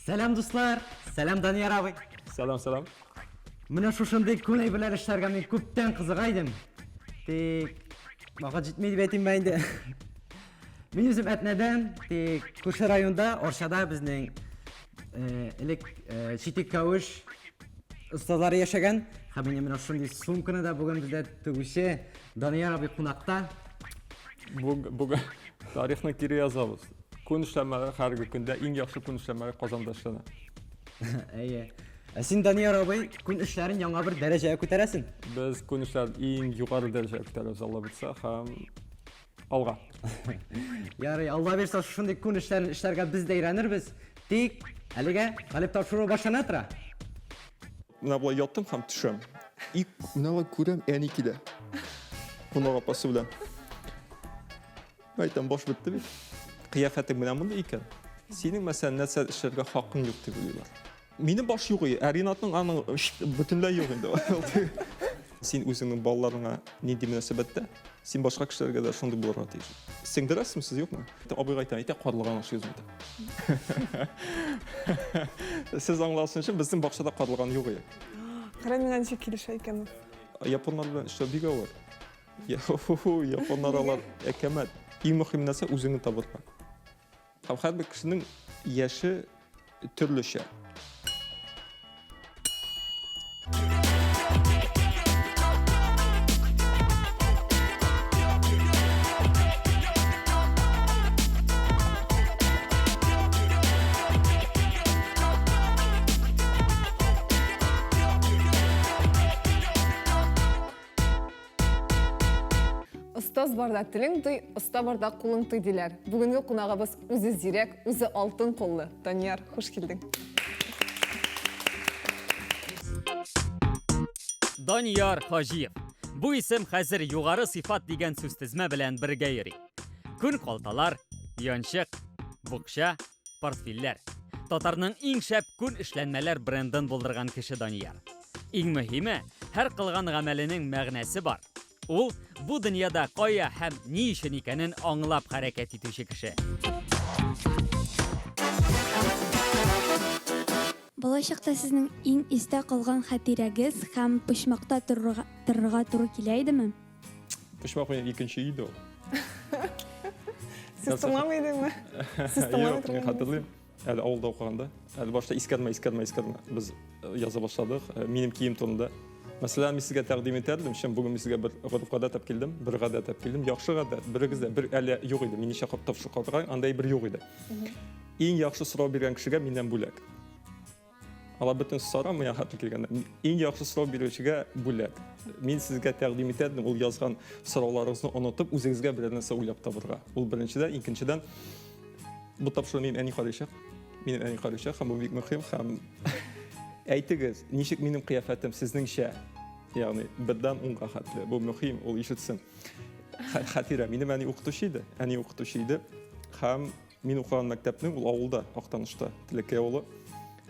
Сәлам, дуслар! Сәлам, Данияр абый! Сәлам, сәлам. Менә шушындый күн әйберләр эшләргә мин күптән кызыга идем. Тик вакыт җитми дип әйтим инде. Мин үзем Әтнәдән, тик күрше районда, Арчада безнең э, элек э, Читек Кәвеш остазлары яшәгән. Һәм менә менә шундый сумканы да бүген бездә тегүче Данияр абый кунакта. Бүген тарихны кире язабыз. Күн эшләмәләре хәзерге көндә иң яхшы күн эшләмәләре Казанда эшләнә. Әйе. Ә син, Данияр абый, күн эшләрен яңа бер дәрәҗәгә күтәрәсең. Без күн эшләрен иң югары дәрәҗәгә күтәрәбез, Алла бирсә, һәм алга. Ярый, Алла бирсә, шушындый күн эшләрен эшләргә без дә өйрәнербез. Тик әлегә Галип тапшыруы башлана тора. Менә болай яттым һәм төшәм. И менә болай күрәм, әни килә. Кунак апасы белән. Әйтәм, баш бетте бит. Кыяфәтең менә мондый икән. Синең, мәсәлән, нәрсә эшләргә хакың юк дип уйлыйлар. Минем баш юк, ә Ринатның аның бөтенләй юк инде. Син үзеңнең балаларыңа нинди мөнәсәбәттә, син башка кешеләргә дә шундый булырга тиеш. Сеңдерәсезме сез, юкмы? Абыйга әйтәм, әйтә карлыган ашыйбыз инде. Сез аңласын өчен безнең бакчада карлыган юк иде. Кара миңа ничек килешә икән ул. Японнар белән эшләү бик авыр. Японнар алар әкәмәт. Иң мөһим нәрсә үзеңне табырга. Һәм һәрбер кешенең яше төрлечә. Остаз барда телең тый, оста барда кулың тый диләр. Бүгенге кунагыбыз үзе зирәк, үзе алтын куллы. Данияр, хуш килдең. Данияр Хаҗиев. Бу исем хәзер югары сыйфат дигән сүзтезмә белән бергә йөри. Күн калталар, янчык, букча, портфельләр. Татарның иң шәп күн эшләнмәләр брендын булдырган кеше Данияр. Иң мөһиме, һәр кылган гамәленең мәгънәсе бар. Ул бу дөньяда кая һәм ни өчен икәнен аңлап хәрәкәт итүче кеше. Балачакта сезнең иң истә калган хатирәгез һәм почмакта торырга, торырга туры килә идеме? Почмак минем икенче өй иде ул. Сез тыңламый идеңме? Сез тыңламый Юк, мин хәтерлим. Әле авылда укыганда, әле башта искәрмә, искәрмә, искәрмә без э, яза башладык. Э, минем кием турында. Мәсәлән, мин сезгә тәкъдим итәр идем, чын бүген мин сезгә бер гореф-гадәт алып килдем, бер гадәт алып килдем. Яхшы гадәт, берегез дә бер әле юк иде. Мин ничә кат тапшырып калдырган, анда бер юк иде. Иң яхшы сорау биргән кешегә миннән бүләк. Алар бөтен сора миңа хәтле килгәндә. Иң яхшы сорау бирүчегә бүләк. Мин сезгә тәкъдим итәр идем, ул язган сорауларыгызны онытып, үзегезгә берәр нәрсә уйлап табырга. Ул беренчедән, икенчедән, бу тапшыру минем әни карыйчак. Минем әни карыйчак һәм бу бик мөһим һәм әйтегез, ничек минем кыяфәтем сезнеңчә? Ягъни бердән унга хәтле. Бу мөһим, ул ишетсен. Хәтирә, минем әни укытучы иде, әни укытучы иде һәм Мин укыган мәктәпнең, ул авылда, Актанышта, Телекәй авылы.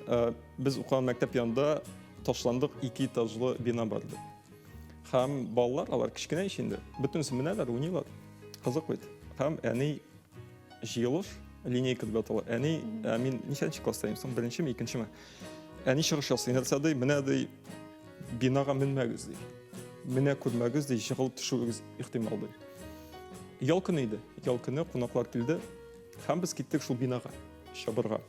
Э, без укыган мәктәп янында ташландык ике этажлы бина бар иде. Һәм балалар, алар кечкенә ич инде, бөтенесе менәләр, уйныйлар. Кызык бит. Һәм әни җыелыш, линейка дип атала. Әни, ә мин ничәнче класста идем соң, беренчеме, икенчеме? Әни чыгыш ясый, нәрсә ди, менә ди, бинага менмәгез ди. Менә күрмәгез ди, җыгылып төшүегез ихтимал ди. Ял көне иде. Ял көне кунаклар килде. Һәм без киттек шул бинага чабырга.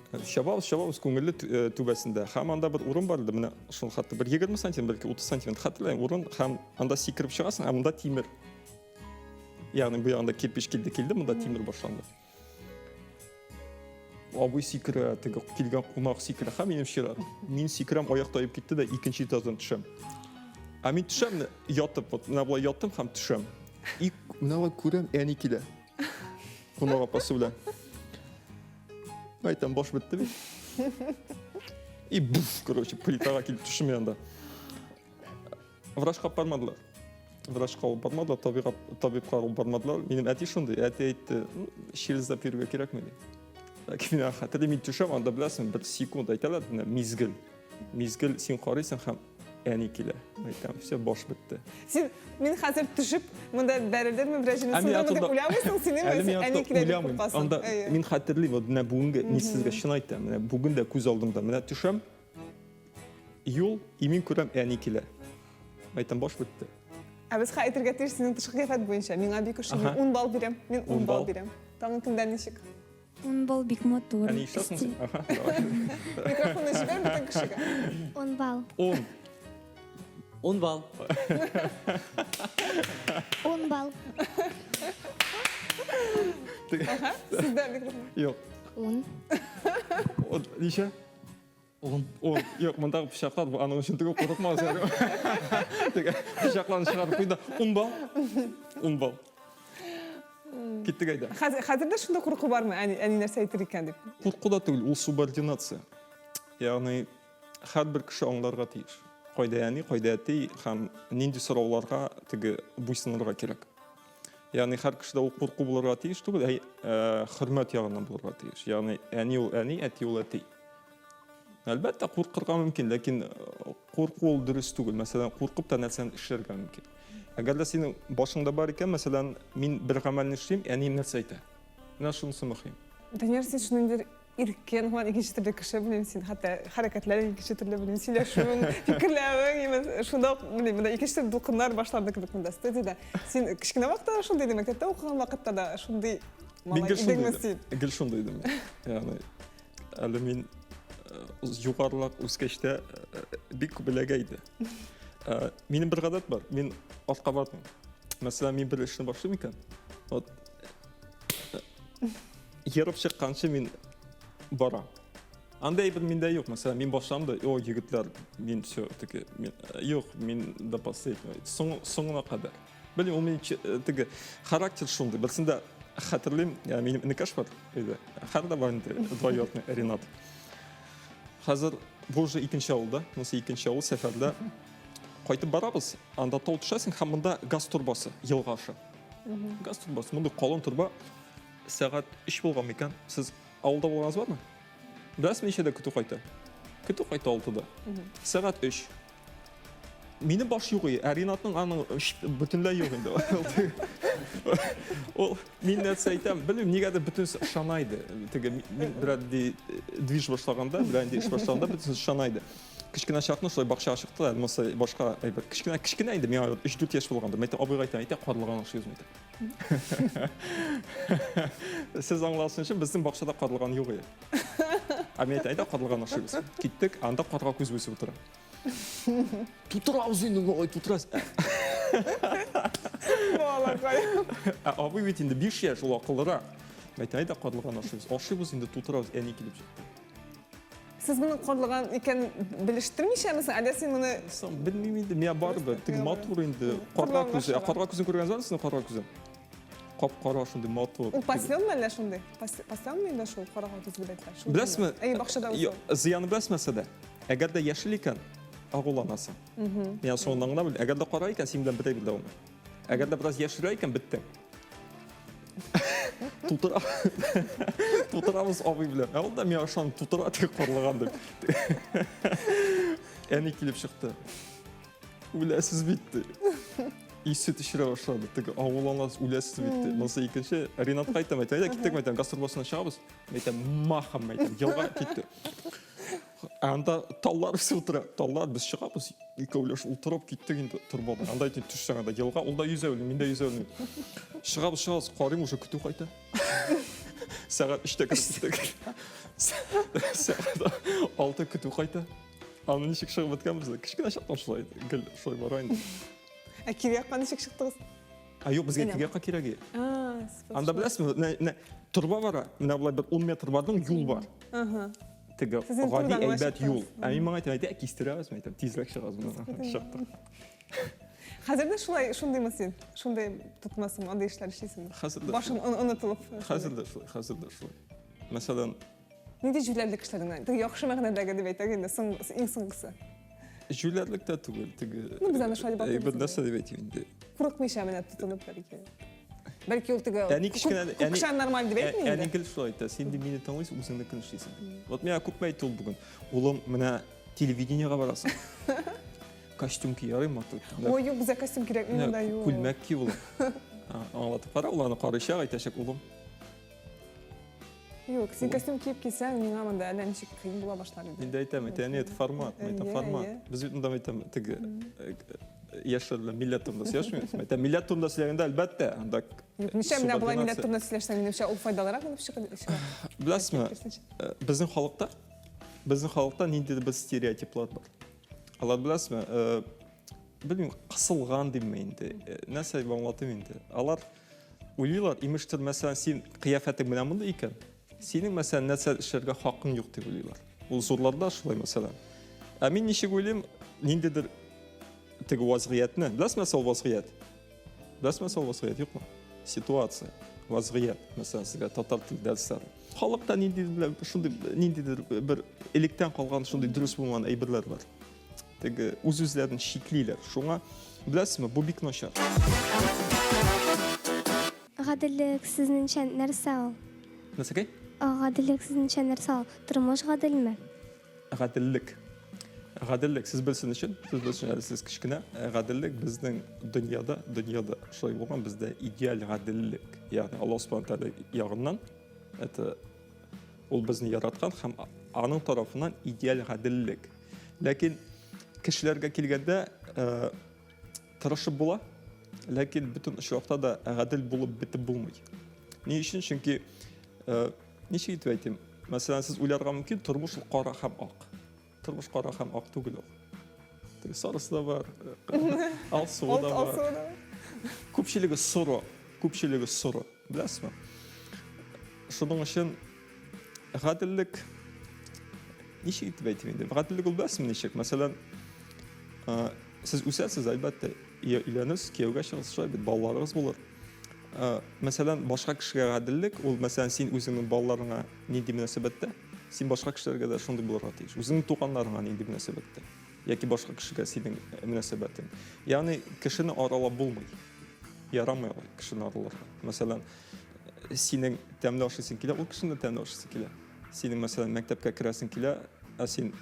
Чабабыз, чабабыз күңелле э, түбәсендә. Һәм анда бер урын бар иде, менә шул хәтта бер 20 сантиметр, бәлки 30 сантиметр хәтерләмим урын һәм анда сикереп чыгасың, ә монда тимер. Ягъни бу ягында кирпич килде, килде, монда тимер башланды. Абый сикерә, теге килгән кунак сикерә, һәм минем чират. Мин сикерәм, аяк таеп китте дә икенче этаждан төшәм. Ә мин төшәм, ятып, вот менә болай яттым һәм төшәм. И менә болай күрәм, әни килә. Кунак апасы белән. Әйтәм, баш бетте бит. И буф, короче, плитага килеп төштем янда. Врачка бармадылар. Врачка алып бармадылар, табибка, табибка алып бармадылар. Минем әти шундый, әти әйтте, чир эзләп йөрергә кирәкми ди. Ләкин мин хәтерлим, мин төшәм, анда беләсең, бер секунд әйтәләр, менә мизгел. Мизгел син карыйсың һәм әни килә. Әйтәм, все, баш бетте. Син, мин хәзер төшеп, монда бәрелермен, берәр җирне сындырырмын дип уйламыйсың, син инде әни килә дип куркасың. Анда мин хәтерлим, вот менә бүгенге, мин сезгә чын әйтәм, менә бүген дә күз алдымда, менә төшәм, юл, и мин күрәм, әни килә. Әйтәм, баш бетте. Ә без хәзер әйтергә тиеш синең тышкы кыяфәт буенча. Миңа бик ошый, мин 10 балл бирәм. Мин 10 балл бирәм. Тагын кемдә ничек? Ун балл бик матур. Әни ишетәсең син? Аха, давай. Микрофонны җибәр бөтен кешегә. Ун балл. Ун. Ун балл. Ун балл. Аха, сездә микрофон. Юк. Ун. Ун. Ничә? Ун. Ун. Юк, мондагы пычаклар бу аның өчен түгел, курыкмагыз әле. Теге пычакларны чыгарып куй да, ун балл. Ун балл. Киттек әйдә. Хәзер, хәзер дә шунда курку бармы? Әни, әни нәрсә әйтер икән дип. Курку да түгел, ул субординация. Ягъни һәрбер кеше аңларга тиеш. Кайда әни, кайда әти һәм нинди сорауларга теге буйсынырга кирәк. Ягъни һәр кешедә ул курку булырга тиеш түгел, ә э, хөрмәт ягыннан булырга тиеш. Ягъни әни ул әни, әти ул әти. Әлбәттә, куркырга мөмкин, ләкин э, курку ул дөрес түгел. Мәсәлән, куркып та нәрсәне эшләргә мөмкин. Әгәр дә синең башыңда бар икән, мәсәлән, мин бер гамәлне эшлим, әнием нәрсә әйтә? Менә шунысы мөһим. Данияр, син шундый иркен, һаман икенче төрле кеше белмим, син хәтта хәрәкәтләрең икенче төрле белмим, сөйләшүең, фикерләвең, именно шунда ук, белмим, монда икенче төрле дулкыннар башланды кебек монда студиядә. Син кечкенә вакытта да шундый идең, мәктәптә укыган вакытта да шундый малай идеңме син? Гел шундый идем. Ягъни Әле мин югарылак үскәч тә бик күп эләгә иде. Минем бер гадәт бар, мин артка бармыйм. Мәсәлән, мин бер эшне башлыйм икән, вот ерып чыкканчы мин барам. Андай әйбер миндә юк. Мәсәлән, мин башлам да, о, егетләр, мин все, таки, мин, юк, мин до последнего, соңына кадәр. Белмим, ул минем э, теге характер шундый. Берсендә хәтерлим, я, минем энекәш бар өйдә. Хәзер дә бар инде, двоюродный Ренат. Хәзер бу уже икенче авылда, монысы икенче авыл сәфәрдә. Кайтып барабыз, анда тау төшәсең һәм монда газ торбасы, елга аша. Газ торбасы, мондый калын торба. Сәгать 3 булган микән? Сез авылда булганыгыз бармы? Беләсезме ничәдә көтү кайта? Көтү кайта 6-да. Сәгать 3. Минем баш юк, ә Ринатның аның бөтенләй юк инде. Ул мин нәрсә әйтәм, белмим, нигәдер бөтенесе ышана иде. Теге мин берәр ди движ башлаганда, берәр нинди эш башлаганда бөтенесе ышана иде. Кечкенә чакны шулай бакчага чыкты, әле монысы башка әйбер. Кечкенә, кечкенә инде, миңа 3-4 яшь булганда. Мин әйтәм, абыйга әйтәм, әйтә, карлыган ашыйбыз, әйтәм. Сез аңласын өчен, безнең бакчада карлыган юк иде. Ә мин әйтәм, әйдә карлыган ашыйбыз. Киттек, анда карга күз үсеп утыра. Тутырабыз инде, ой, тутырабыз. Балакай. Ә абый бит инде 5 яшь, ул акыллырак. Әйтә, әйдә карлыган ашыйбыз. Ашыйбыз инде, тутырабыз, әни килеп чыкты. Сез моның карлыган икәнен белештермичәме соң, әллә син моны Соң белмим инде, миңа барыбер, теге матур инде. Карга күзе, ә карга күзен күргәнегез бармы сезнең карга күзен? Кап-кара шундый матур. Ул пасленмы әллә шундый? Пасленмы инде шул карага күз дип әйтелә? Шул Беләсезме? Әйе, бакчада үсә. Зыяны беләсезме нәрсәдә? Әгәр дә яшел икән, агуланасың. Мин соңыннан гына белдем. Әгәр дә кара икән, син белән бер әйбер дә булмый. Әгәр дә бераз яшелрәк икән, беттең. Тутыра. Тутырабыз абый белән. Ә ул да миңа ышанып тутыра теге карлыган дип. Әни килеп чыкты. Үләсез бит ди. Исе төшерә башлады. Теге агуланасыз, үләсез бит ди. Монысы икенче. Ринатка әйтәм, әйтәм, әйдә киттек, әйтәм, газ торбасына чыгабыз. Әйтәм, махом, әйтәм, елга китте. Ә анда таллар үсеп утыра. Таллар, без чыгабыз, икәүләш утырып киттек инде торбада. Анда әйтәм, төшсәң анда елга, ул да йөзә белми, мин дә йөзә белмим. Чыгабыз, чыгабыз, карыйм, уже көтү кайта. Сәгать өчтә кереп киттек. Сәгать алты көтү кайта. Аны ничек чыгып беткәнбез? Кечкенә чактан шулай гел шулай бара инде. Ә кире якка ничек чыктыгыз? Ә юк, безгә кире якка кирәк иде. Анда беләсезме, менә торба бара, менә болай бер 10 метр бардың, юл бар. Ага. Теге гади әйбәт юл. Ә мин моңа әйтәм, әйдә кистерәбез, мин әйтәм, тизрәк чыгабыз моннан. Чыктык. Хәзер дә шулай, шундыймы син? Шундый тотмасың, андый эшләр эшлисеңме? Хәзер дә. Башың онытылып. Хәзер дә шулай, хәзер дә шулай. Мәсәлән, Нинди җүләрлек эшләдең? Теге яхшы мәгънәдәге дип әйтәк инде, соң, иң соңгысы. Җүләрлек тә түгел, теге. Ну, без аны шулай дип атыйбыз. Бер нәрсә дип әйтим инде. Курыкмыйча менә тотынып бәлки. Бәлки ул теге Әни кечкенә күп кеше нормаль дип әйтми инде. Әни гел шулай әйтә, син ди мине тыңлыйсың, үзеңнекен эшлисең. Вот миңа күпме әйтте ул бүген. Улым, менә телевидениегә барасың. Костюм ки ярый матур. Ой, юк, безгә костюм кирәкми монда, юк. Күлмәк ки, улым. Аңлатып кара, ул аны карыйчак, әйтәчәк, улым. Юк, син костюм киеп килсәң, миңа монда әллә ничек кыен була башлар иде. Мин дә әйтәм, әйтә, әни, это формат, мин әйтәм, формат. Без бит монда әйтәм, теге яшьләр белән милләт турында сөйләшмибез. Мин әйтәм, милләт турында сөйләгәндә, әлбәттә, анда Юк, ничә менә болай милләт турында сөйләшсәң, минемчә, ул файдалырак булып чыга. Беләсезме, безнең халыкта, безнең халыкта ниндидер бер стереотиплар бар. Алар беләсезме, белмим, кысылган димме инде, нәрсә дип аңлатыйм инде. Алар уйлыйлар, имештер, мәсәлән, син кыяфәтең менә мондый икән, синең, мәсәлән, нәрсә эшләргә хакың юк дип уйлыйлар. Ул зурларда шулай, мәсәлән. Ә мин ничек уйлыйм, ниндидер теге вазгыятьне, беләсезме нәрсә ул вазгыять? Беләсезме нәрсә ул вазгыять, юкмы? Ситуация, вазгыять, мәсәлән, сезгә татар теле дәресләре. Халыкта ниндидер шундый ниндидер бер электән калган шундый дөрес булмаган әйберләр бар. Теге үз-үзләрен чиклиләр. Шуңа, беләсезме, бу бик начар. Гаделлек сезнеңчә нәрсә ул? Нәрсәкәй? Гаделлек сезнеңчә нәрсә ул? Тормыш гаделме? Гаделлек. Гаделлек, сез белсен өчен, сез белсен әле сез кечкенә, гаделлек безнең дөньяда, дөньяда шулай булган, бездә идеаль гаделлек. Ягъни Аллаһ Субхану Тәгалә ягыннан это ул безне яраткан һәм аның тарафыннан идеаль гаделлек. Ләкин кешеләргә килгәндә э, тырышып була, ләкин бөтен очракта да гадел булып бетеп булмый. Ни өчен? Чөнки э, ничек итеп әйтим? Мәсәлән, сез уйларга мөмкин, тормыш ул кара һәм ак. Тормыш кара һәм ак түгел ул. Теге сарысы да бар, э, алсуы да бар. Күпчелеге соры, күпчелеге соры, беләсезме? Шуның өчен гаделлек ничек итеп әйтим инде? Гаделлек ул беләсезме ничек? Мәсәлән, сез үсәсез, әлбәттә, өйләнерсез, кияүгә чыгасыз, шулай бит, балаларыгыз булыр. Мәсәлән, башка кешегә гаделлек, ул мәсәлән, син үзеңнең балаларыңа нинди мөнәсәбәттә, син башка кешеләргә дә шундый булырга тиеш. Үзеңнең туганнарыңа нинди мөнәсәбәттә яки башка кешегә синең мөнәсәбәтең. Ягъни кешене аралап булмый. Ярамый алай кешене араларга. Мәсәлән, синең тәмле ашыйсың килә, ул кешенең дә тәмле ашыйсы килә. Синең, мәсәлән, мәктәпкә керәсең килә, ә син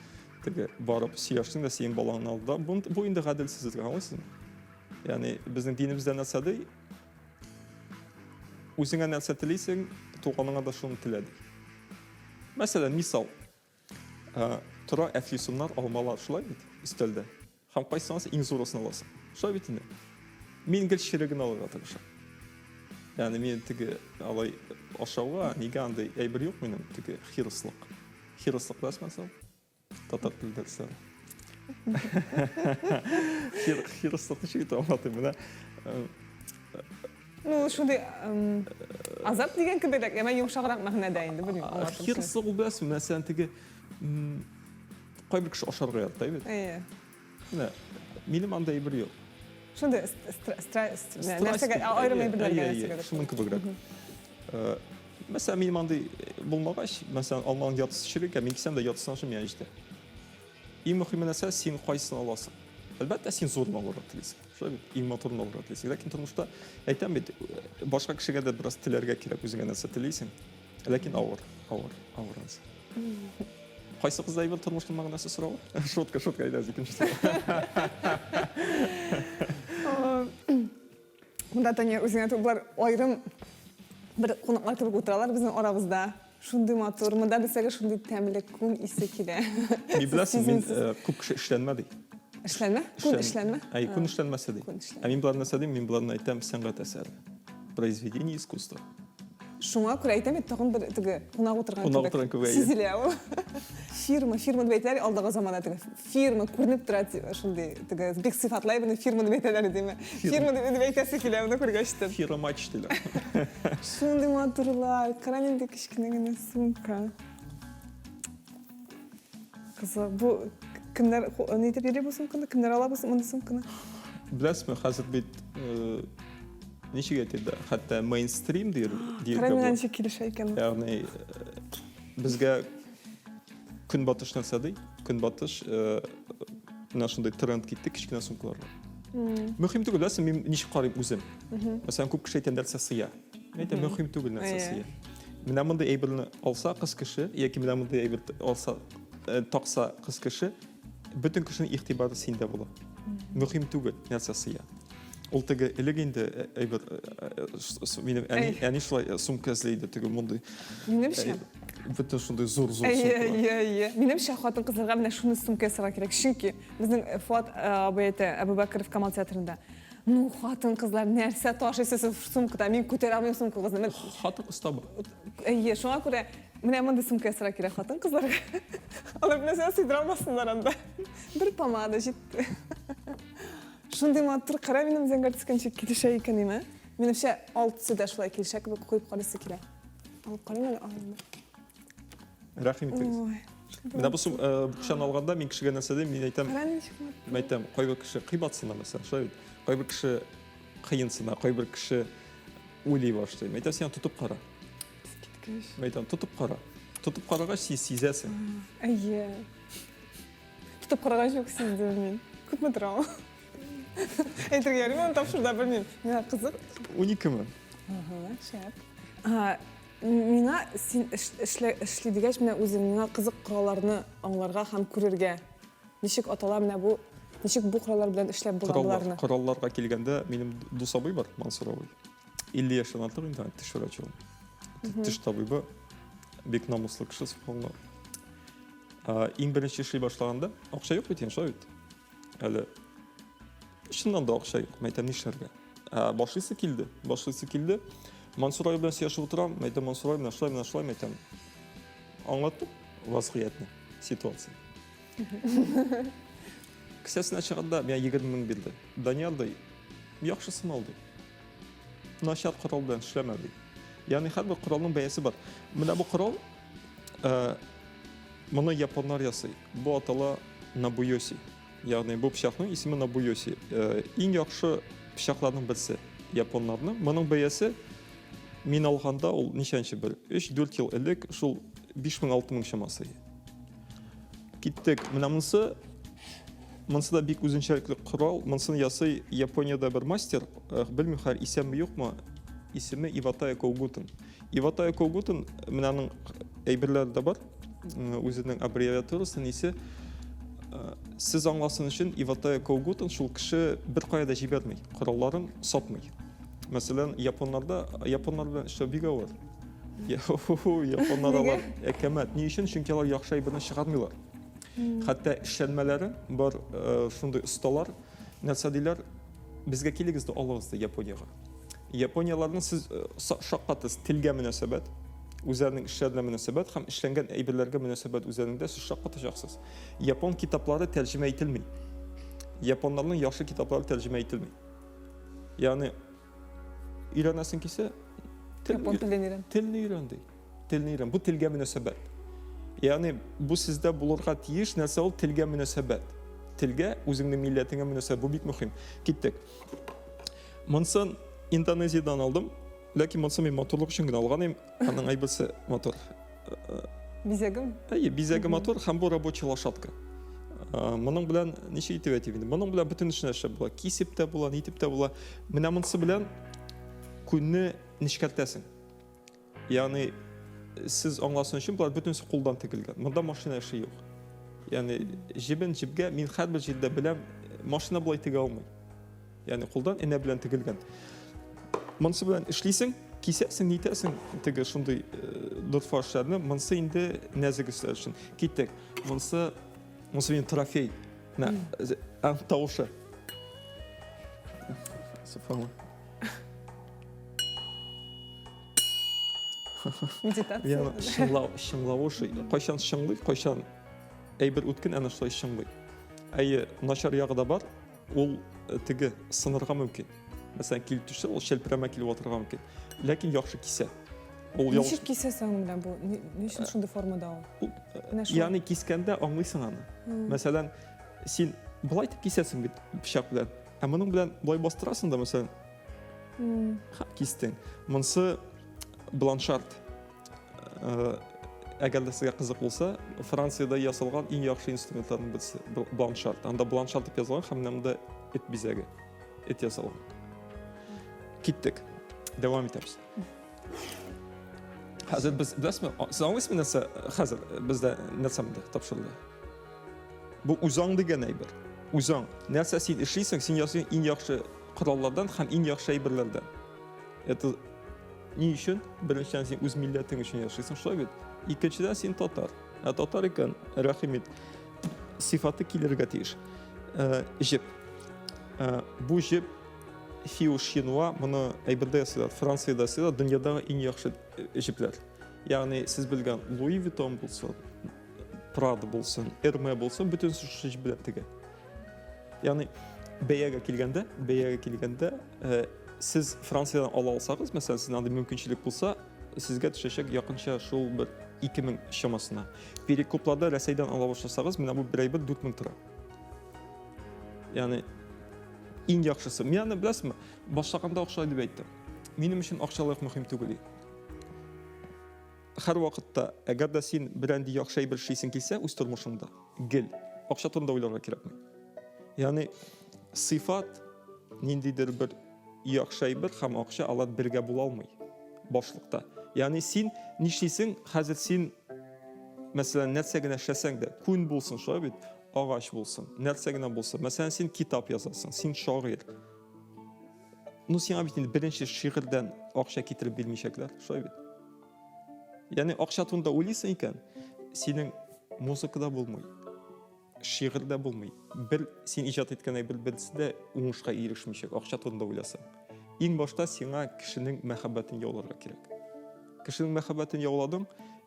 теге барып сөйләштең дә синең балаңны алды. Бу, бу инде гаделсезлек, аңлыйсызмы? Ягъни безнең динебездә нәрсә ди? Үзеңә нәрсә телисең, туганыңа да шуны телә ди. Мәсәлән, мисал. Тора әфлисуннар, алмалар шулай бит өстәлдә. Һәм кайсысын аласың, иң зурысын аласың. Шулай бит инде. Мин гел череген алырга тырышам. Ягъни мин теге алай ашауга нигә андый әйбер юк минем, теге хирыслык. Хирыслык беләсезме нәрсә ул? Татар теле дәресләре. Хирыслык ничек итеп аңлатыйм менә? Ну, шундый азап дигән кебек, әмма йомшаграк мәгънәдә инде, белмим. Хирыслык ул беләсезме, мәсәлән, теге кайбер кеше ашарга ярата бит. Әйе. Менә минем анда әйбер юк. Шундый нәрсәгә аерым әйберләргә нәрсәгә. Шуның кебегрәк. Мәсәлән, минем андый булмагач, мәсәлән, алманың яртысы черек икән, мин кисәм дә яртысын ашыйм, миңа җитә. Иң мөһиме нәрсә, син кайсысын аласың. Әлбәттә, син зурын алырга телисең. Шулай бит, иң матурын алырга телисең. Ләкин тормышта, әйтәм бит, башка кешегә дә бераз теләргә кирәк, үзеңә нәрсә телисең. Ләкин авыр, авыр, авыр анысы. Кайсы кызда әйбер тормышның мәгънәсе соравы? Шутка, шутка, әйдәгез, икенче сорау. Монда Таня үзеңә болар аерым бер кунаклар кебек утыралар безнең арабызда. Шундый матур, монда белсәгез шундый тәмле күн исе килә. Ни беләсең, мин э, күп кеше эшләнмә ди. Эшләнмә? Күн эшләнмә? Әй, күн эшләнмәсе ди. Ә мин боларны нәрсә дим? Мин боларны әйтәм сәнгать әсәре. Произведение искусства. Шуңа күрә әйтәм бит, тагын бер теге кунак утырган Кунак утырган кебек, әйе. Сизелә ул. Фирма, фирма дип әйтәләр, алдагы заманда теге фирма күренеп тора шундый теге бик сыйфатлы әйберне фирма дип әйтәләр димме. Фирма дип әйтәсе килә моны күргәч тә. Фиромач диләр. Шундый матурлар, кара нинди кечкенә генә сумка. Кызык, бу кемнәр ни дип йөри бу сумканы? Кемнәр ала бу мондый сумканы? Беләсезме, хәзер бит э, ничек әйтергә, хәтта мейнстрим дир, диергә була. Ничек килешә икән. Ягъни э, безгә көнбатыш нәрсә ди? Көнбатыш э, менә шундый тренд китте кечкенә сумкаларга. Мөһим түгел, беләсең, мин ничек карыйм үзем. Мәсәлән, күп кеше әйтә, нәрсә сыя. Мин әйтәм, мөһим түгел нәрсә сыя. Менә мондый әйберне алса кыз кеше, яки менә мондый әйбер алса, э, такса кыз кеше, бөтен кешенең игътибары синдә була. Мөһим түгел, нәрсә сыя. Ул теге элек инде э, әйбер э, э, минем әни, әни шулай сумка эзли иде, теге мондый. Минемчә. Бөтен шундый зур-зур сумкалар. Әйе, әйе. Минемчә, хатын-кызларга менә шуны сумка ясарга кирәк. Чөнки безнең Фуат абый әйтә, Әбүбәкеров Камал театрында. Ну, хатын-кызлар нәрсә ташыйсыз сез сумкада? Мин күтәрә алмыйм сумкагызны. Хатын-кыз таба. Әйе, шуңа күрә менә мондый сумка ясарга кирәк хатын-кызларга. Алар нәрсә сыйдыра алмасыннар анда. Бер помада җитте. Шундый матур, кара минем зәңгәр төскә ничек килешә икән, име? Минемчә, ал төсе дә шулай килешә кебек куеп карыйсы килә. Алып карыйм әле алымны. Рәхим итегез. Ой. Менә бу сум букчаны алганда мин кешегә нәрсә дим? Мин әйтәм, Кара ничек матур. мин әйтәм, кайбер кеше кыйбатсына мәсәлән, шулай бит. Кайбер кеше кыенсына, кайбер кеше уйлый башлый. Мин әйтәм, син тотып кара. Искиткеч. Мин әйтәм, тотып кара. Тотып карагач, син сизәсең. Әйе. Тотып карагач ук сиздем мин. Күпме тора ул? Әйтергә ярыймы аны тапшыруда белмим. Миңа кызык. 12 мең. Ага, шәп. Миңа син эшлә эшли дигәч, менә үзем миңа кызык коралларны аңларга һәм күрергә. Ничек атала менә бу, ничек бу кораллар белән эшләп була Кораллар, боларны? коралларга килгәндә, минем дус абый бар, Мансур абый. 50 яшьтән артык инде, теш врачы ул. Теш табибы, бик намуслы кеше, субханалла. Иң беренче эшли башлаганда, акча юк бит инде, шулай бит. Әле чыннан да акча юк, мәйтәм, нишләргә? Башлыйсы килде, башлыйсы килде. Мансур абый белән сөйләшеп утырам, мәйтәм, Мансур абый, менә шулай, менә шулай, мәйтәм. Аңлаттым вазгыятьне, ситуацияне. Кесәсенә чыгарды, миңа 20 мең бирде. Данияр ди, яхшысын ал ди. Начар корал белән эшләмә ди. Ягъни һәрбер коралның бәясе бар. Менә бу корал э, моны японнар ясый. Бу атала Набуйоси. Ягъни бу пычакның исеме Набуйоси. Э, иң яхшы пычакларның берсе японнарның. Моның бәясе мин алганда ул ничәнче бер 3-4 ел элек шул 5000-6000 чамасы. Киттек. Менә монысы монысы да бик үзенчәлекле корал. Монысын ясый Япониядә бер мастер. Э, белмим хәзер исәнме юкмы. Исеме Иватая Когутин. Иватая Когутин менә аның әйберләре дә бар. Үзенең аббревиатурасы нисе. Э, сез аңласын өчен Иватая Когутин шул кеше бер кая да җибәрми, коралларын сатмый. Мәсәлән, японнарда японнар белән эшләү бик авыр. Японнар алар әкәмәт. Ни өчен? Чөнки алар яхшы әйберне чыгармыйлар. Хәтта эшләнмәләре бар э, шундый осталар, нәрсә диләр? Безгә килегез дә алыгыз ди Япониягә. Японияләрнең сез э, шаккатыз телгә мөнәсәбәт, үзләренең эшләренә мөнәсәбәт һәм эшләнгән әйберләргә мөнәсәбәт үзләрендә сез шаккатачаксыз. Япон китаплары тәрҗемә ителми. Японнарның яхшы китаплары тәрҗемә ителми. Ягъни өйрәнәсең килсә, тел, Япон телен өйрән. Телне өйрән ди. Телне өйрән. Бу телгә мөнәсәбәт. Ягъни бу сездә булырга тиеш нәрсә ул телгә мөнәсәбәт. Телгә, үзеңнең милләтеңә мөнәсәбәт. Бу бик мөһим. Киттек. Монсын Индонезиядән алдым. Ләкин монсын мин матурлык өчен генә алган идем. Аның әйберсе матур. Бизәгем? Әйе, бизәге матур һәм бу рабочий лошадка. Моның белән ничек итеп әйтим инде? Моның белән бөтен эшне эшләп була. Кисеп тә була, нитеп тә була. Менә монысы белән күнне нечкәртәсең. Ягъни сез аңласын өчен болар бөтенесе кулдан тегелгән. Монда машина эше юк. Ягъни җебен җебгә мин һәрбер җирдә беләм, машина болай тегә алмый. Ягъни кулдан энә белән тегелгән. Монысы белән эшлисең, кисәсең, нитәсең, теге шундый э, дорфа эшләрне. Монысы инде нәзек эшләр өчен. Киттек. Монысы монысы минем трофей. Менә аның тавышы. Субханалла. Медитация. Ягъни чыңлау, чыңлавы шул. Кайчан чыңлый, кайчан әйбер үткен, әнә шулай чыңлый. Әйе, начар ягы да бар. Ул э, теге сынырга мөмкин. Мәсәлән, килеп төшсә, ул шәлперәмә килеп атырга мөмкин. Ләкин яхшы кисә. Ул Ничек кисә соң менә бу? Ни өчен шундый формада ул? Э, менә шул. Ягъни кискәндә аңлыйсың аны. Мәсәлән, син болай итеп кисәсең бит пычак белән. Ә моның белән болай бастырасың да, мәсәлән, ха, кистең. Монысы бланшард. Э, әгәр дә сезгә кызык булса, Франциядә ясалган иң яхшы инструментларның берсе бланшард. Анда бланшард дип язылган һәм менә монда эт бизәге. Эт ясалган. Киттек. Дәвам итәбез. Хәзер без, беләсезме, сез аңлыйсызмы нәрсә хәзер бездә нәрсә монда тапшырылды? Бу үзаң дигән әйбер. Үзең нәрсә син эшлисең, син ясыйсың иң яхшы кораллардан һәм иң яхшы әйберләрдән. Это ни өчен? Беренчедән, син үз милләтең өчен яшисең, шулай бит? Икенчедән, син татар. Ә татар икән, рәхим ит, сыйфаты килергә тиеш. Э, җеп. Э, бу җеп Фио Шинуа, моны әйбердә ясыйлар, Франциядә ясыйлар, дөньядагы иң яхшы э, җепләр. Ягъни сез белгән Луи Виттон булсын, Прада булсын, Эрме булсын, бөтенесе шушы җеп белән тегә. Ягъни бәягә килгәндә, бәягә килгәндә, э, сез Франциядән ала алсагыз, мәсәлән, сезнең андый мөмкинчелек булса, сезгә төшәчәк якынча шул бер 2000 чамасына. Перекупларда Рәсәйдән ала башласагыз, менә бу бер әйбер 4000 тора. Ягъни иң яхшысы. Мин аны беләсезме, башлаганда ук шулай дип әйттем. Минем өчен акчалык мөһим түгел. Һәрвакытта, әгәр дә син берәнди яхшы әйбер эшлисең килсә үз тормышыңда, гел акча турында уйларга кирәкми. Ягъни сыйфат ниндидер бер яхшы әйбер һәм акча алар бергә була алмый башлыкта. Ягъни син нишлисең, хәзер син мәсәлән, нәрсә генә эшләсәң дә, күн булсын, шулай бит, агач булсын, нәрсә генә булсын. Мәсәлән, син китап язасың, син шагыйрь. Ну, сиңа бит инде беренче шигырьдән акча китереп бирмичәкләр, шулай бит. Ягъни акча турында уйлыйсың икән, синең музыка да булмый, шигырь дә булмый. Бер син иҗат иткән әйбер берсе дә уңышка ирешмичәк, акча турында уйласаң. Иң башта сиңа кешенең мәхәббәтен яуларга кирәк. Кешенең мәхәббәтен яуладың,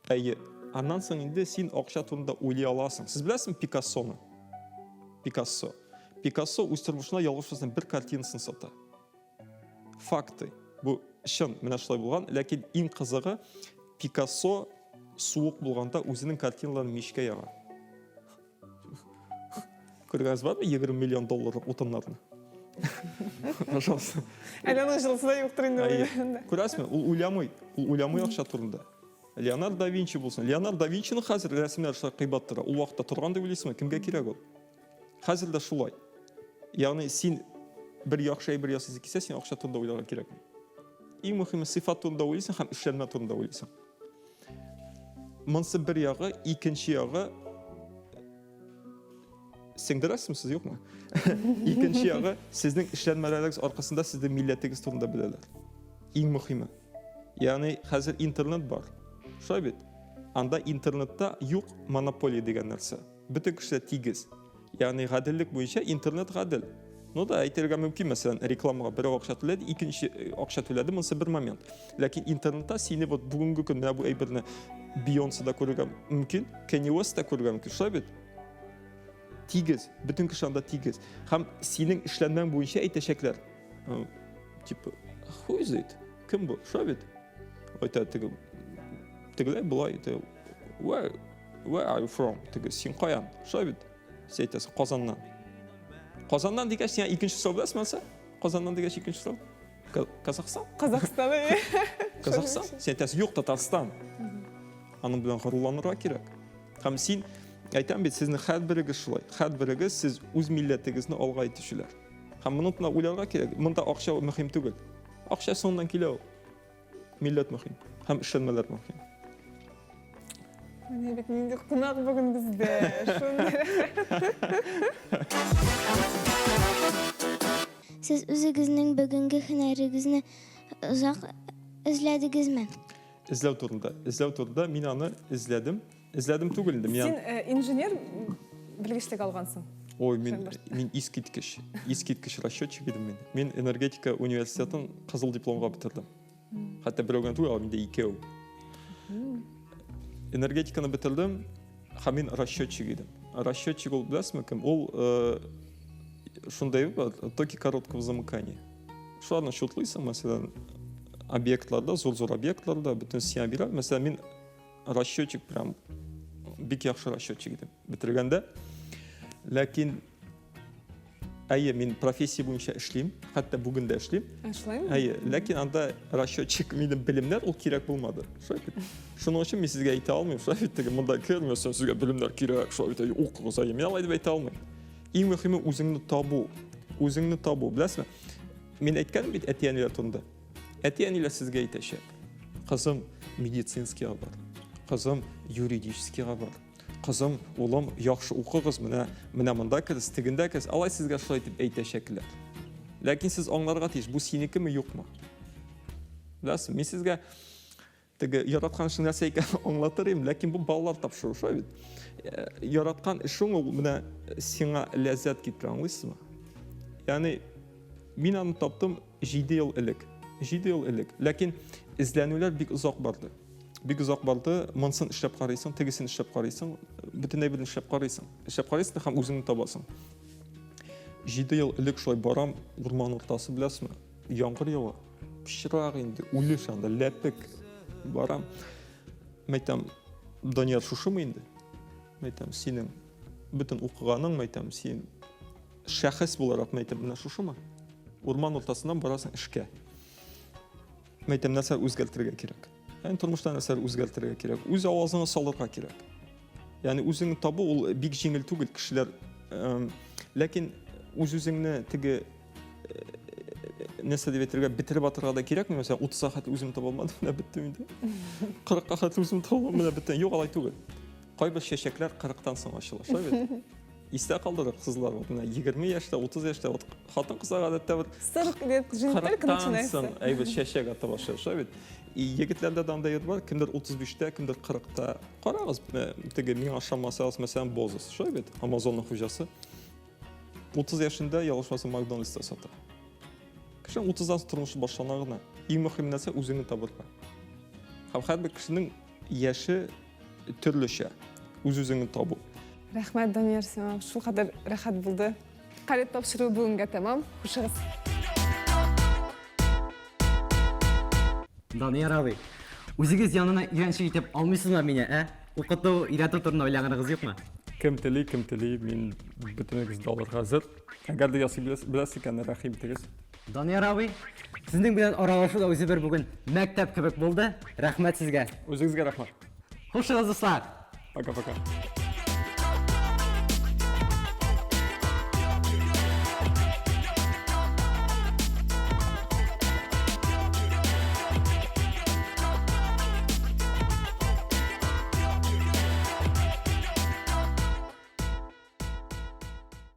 әйе, аннан соң инде син акча турында уйлый аласың. Сез беләсезме Пикассоны? Пикассо. Пикассо үз тормышында ялгышмасам бер картинасын сата. Факты. Бу чын менә шулай булган, ләкин иң кызыгы Пикассо суык булганда үзенең картиналарын мичкә яга. Күргәнегез бармы 20 миллион долларлык утыннарны? Пожалуйста. Әле аның җылысы да юктыр инде. Күрәсезме, ул уйламый, ул уйламый акча турында. Леонардо да Винчи булсын. Леонардо да Винчиның хәзер рәсемнәре шулай кыйбат тора. Ул вакытта торган дип уйлыйсыңмы? Кемгә кирәк ул? Хәзер дә шулай. Ягъни син бер яхшы әйбер ясыйсың килсә, син акча турында уйларга кирәкми. Иң мөһиме сыйфат турында уйлыйсың һәм эшләнмә турында уйлыйсың. Монсы бер ягы, икенче ягы сеңдерәсезме сез, юкмы? Икенче ягы сезнең эшләнмәләрегез аркасында сезнең милләтегез турында беләләр. Иң мөһиме. Ягъни хәзер интернет бар. Шулай бит? Анда интернетта юк монополия дигән нәрсә. Бөтен кеше дә тигез. Ягъни гаделлек буенча интернет гадел. Ну да, әйтергә мөмкин, мәсәлән, рекламага берәү акча түләде, икенче э, акча түләде, монысы бер момент. Ләкин интернетта сине вот бүгенге көн менә бу әйберне Бейонсе да күрергә мөмкин, Кенни Уэст та күрергә мөмкин. Шулай бит? Тигез, бөтен кеше анда тигез. Һәм синең эшләнмәң буенча әйтәчәкләр. Э, типа, who is it? Кем бу? Шулай бит? Әйтә теге тегеләй болай, теге, where Where are you from? Теге, син каян? Шулай бит? Син әйтәсең, Казаннан. Казаннан дигәч, сиңа икенче сорау беләсеңме нәрсә? Казаннан дигәч икенче сорау. Казахстан? Казахстан. Казахстан? Син әйтәсең, юк, Татарстан. Аның белән горурланырга кирәк. Һәм син әйтәм бит, сезнең һәрберегез шулай. Һәрберегез сез үз милләтегезне алга итүчеләр. Һәм моны уйларга кирәк. Монда акча мөһим түгел. Акча соңыннан килә ул. Милләт мөһим һәм эшләнмәләр мөһим. Менә бит нинди кунак бүген бездә. Шундый. Сез үзегезнең бүгенге һөнәрегезне озак эзләдегезме? Эзләү турында. Эзләү турында мин аны эзләдем. Эзләдем түгел инде. Син э, инженер белгечлек алгансың. Ой, мин мин искиткеч, искиткеч расчетчик идем мин. Мин энергетика университетын кызыл дипломга бетердем. Хәтта берәү генә түгел, миндә икәү. Энергетиканы бетердем, һәм мин расчетчик идем. Расчетчик ул беләсезме кем? Ул э, шундай токи короткого замыкания. Шуларны счетлыйсың, мәсәлән, объектларда, зур-зур объектларда бөтен сиңа бирә. Мәсәлән, мин расчетчик прям бик яхшы расчетчик идем бетергәндә. Ләкин әйе, мин профессия буенча эшлим, хәтта бүген дә эшлим. Ә, шулаймы? Әйе, ләкин анда расчетчик минем белемнәр ул кирәк булмады. Шулай бит. Шуның өчен мин сезгә әйтә алмыйм, шулай бит, теге монда кермәсәң сезгә белемнәр кирәк, шулай бит, әйе, укыгыз, әйе, мин алай дип әйтә алмыйм. Иң мөһиме үзеңне табу. Үзеңне табу, беләсезме? Мин әйткәнем бит әти-әниләр турында. Әти-әниләр сезгә әйтәчәк. Кызым медицинскийга бар. Кызым юридическийга бар. Кызым, улым, яхшы укыгыз, менә, менә монда керегез, тегендә керегез. Алай сезгә шулай дип әйтәчәкләр. Ләкин сез аңларга тиеш, бу синекеме, юкмы? Беләсезме, мин сезгә теге яраткан эшең нәрсә икәнен аңлатыр идем, ләкин бу балалар тапшыру, шулай бит. Э, яраткан эшең ул менә сиңа ләззәт китерә, аңлыйсызмы? Ягъни мин аны таптым 7 ел элек. 7 ел элек. Ләкин эзләнүләр бик озак барды. Бик озак барды. Монсын эшләп карыйсың, тегесен эшләп карыйсың, бөтен әйберне эшләп карыйсың. Эшләп карыйсың һәм үзеңне табасың. 7 ел элек шулай барам, урман уртасы беләсезме? Яңгыр ява. Пычрак инде, үлеш анда, ләпек. Барам. Мәйтәм, Данияр шушымы инде? Мәйтәм, синең бөтен укыганың, мәйтәм, син шәхес буларак, мәйтәм, менә шушымы? Урман уртасыннан барасың эшкә. Мәйтәм, нәрсә үзгәртергә кирәк? Ягъни тормышта нәрсә үзгәртергә кирәк? Үз авазыңны салырга кирәк. Ягъни үзеңне табу ул бик җиңел түгел, кешеләр ләкин үз-үзеңне теге нәрсә дип әйтергә, бетереп атырга да кирәкми. Мәсәлән, 30-га хәтле үземне таба алмадым, менә беттем инде. 40-ка хәтле үземне таба алмадым, менә беттем. Юк, алай түгел. Кайбер чәчәкләр 40-тан соң ачыла, шулай бит? Истә калдырык, кызлар, вот менә 20 яшьтә, 30 яшьтә, вот хатын-кызлар гадәттә вот 40 лет жизнь только начинается. Соң әйбер чәчәк ата башлый, шулай бит? И егетләрдә дә андай бар, кемдер 35-тә, кемдер 40-та. Карагыз, теге миңа ышанмасагыз, мәсәлән, Бозос, шулай бит? Амазонның хуҗасы. 30 яшендә ялгышмасам Макдональдста сата. Кешенең 30-дан соң тормышы башлана гына. Иң мөһим нәрсә үзеңне табырга. Һәм һәрбер кешенең яше төрлечә. Үз-үзеңне табу. Рәхмәт, Данияр, сиңа. Шулкадәр рәхәт булды. Калеб тапшыруы бүгенгә тәмам. Хушыгыз. Данияр абый, үзегез янына өйрәнчек итеп алмыйсызмы мине, ә? Укыту, өйрәтү турында уйлаганыгыз юкмы? Кем тели, кем тели, мин бөтенегезне алырга әзер. Әгәр дә ясый беләсез икән, рәхим итегез. Данияр абый, сезнең белән аралашу да үзе бер бүген мәктәп кебек булды. Рәхмәт сезгә. Үзегезгә рәхмәт. Хушыгыз, дуслар. Пока-пока.